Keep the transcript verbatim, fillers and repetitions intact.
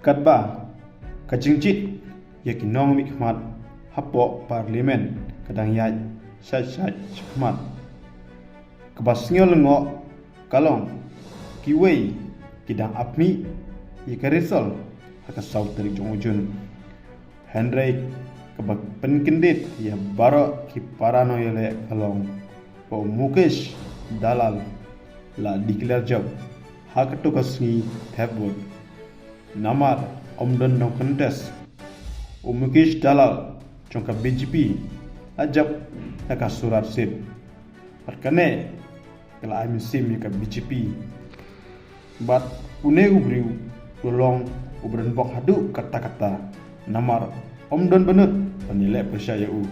Katba ka jingjied ïa ki nongmihkhmat hapoh Parliament ka dang ïaid shait shait shakhmat, kaba sngewlyngngoh ka long kiwei ki dang ap mih ïa ka result ha ka saw tarik jong u Jun. Hynrei kaba pynkyndit ïa baroh ki para nongïaleh ka long ba u Mukesh Dalal la declare jop ha kato ka sngi thep vote. Namar ym don nong contest. U Mukesh Dalal jong ka B J P la jop ha ka Surat seat. Bad kane ka la ai mynsiem ïa ka B J P. Bad une u briew u long u briew bok haduh katta katta. Namar ym don ba nud ban ïaleh pyrshah ïa u.